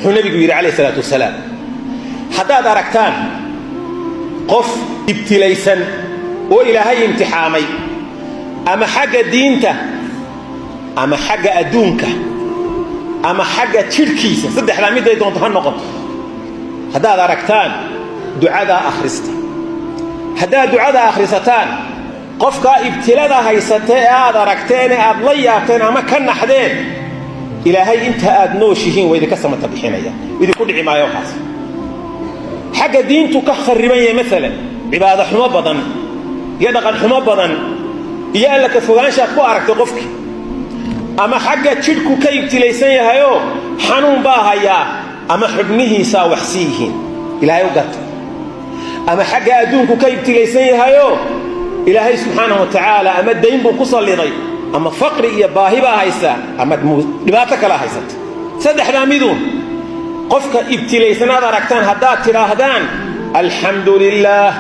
Wuxuu nebigu yidhi calayh salaatu wasalaam: haddaad aragtaan qof ibtilaysan oo Ilaahay imtixaamay, ama xagga diinta ama xagga adduunka ama xagga jidhkiisa, saddexdaa midday doonto ha noqoto, haddaad aragtaan, ducadaa akhrista. Haddaad ducada akhrisataan, qofkaa ibtilada haysata ee aad aragteen ee aad la yaabteen ama ka naxdeen, Ilaahay inta aad nooshihiin waa idinka samata bixinaya, idinku dhici maayo waxaas. Xagga diintu ka kharriban yahay, maalan cibaado xumo badan iyo dhaqan xumo badan iyo Alla ka fogaanshaad ku aragtay qofkii, ama xagga jidhku ka ibtilaysan yahayoo xanuun baa hayaa ama xubnihiisaa waxsi yihiin, Ilaahay u garta, ama xagga adduunku ka ibtilaysan yahayoo Ilaahay subxaanahu wa tacaala ama dayn buu ku salliday ama faqri iyo baahi baa haysaa ama dhibaato kalaa haysata, saddexdaa miduun qofka ibtilaysanaad aragtaan, haddaad tidhaahdaan: "Alxamdu lilaah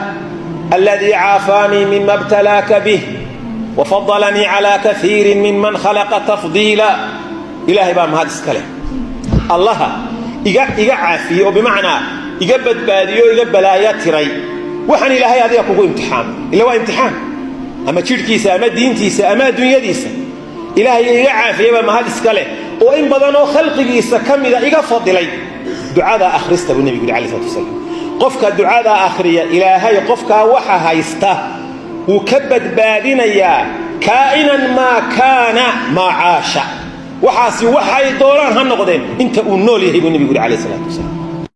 aladii caafaanii mima btalaaka bih wafadalanii calaa kaiirin miman khalaqa tafdiila", Ilaahay baa mahad iska leh, Allaha iga caafiyey oo bimacnaa iga badbaadiyo, iga balaaya tiray waxaan Ilaahay adiga kugu imtixaamay. Illa waa imtixaan, ama jidhkiisa ama diintiisa ama adduunyadiisa. Ilaahay iga caafiyey baa mahad iska leh oo in badan oo khalqigiisa ka mida iga fadilay. Ducadaa akhrista, buu nebigu yidhi alayh salatu wasalaam. Qofka ducadaa akhriya, Ilaahay qofkaa waxa haysta wuu ka badbaadinayaa, kaa'inan maa kaana maa caasha. Waxaasi waxay doonaan ha noqdeen inta uu nool yahay, buu nebigu yidhi alayh salaatu wasalaam.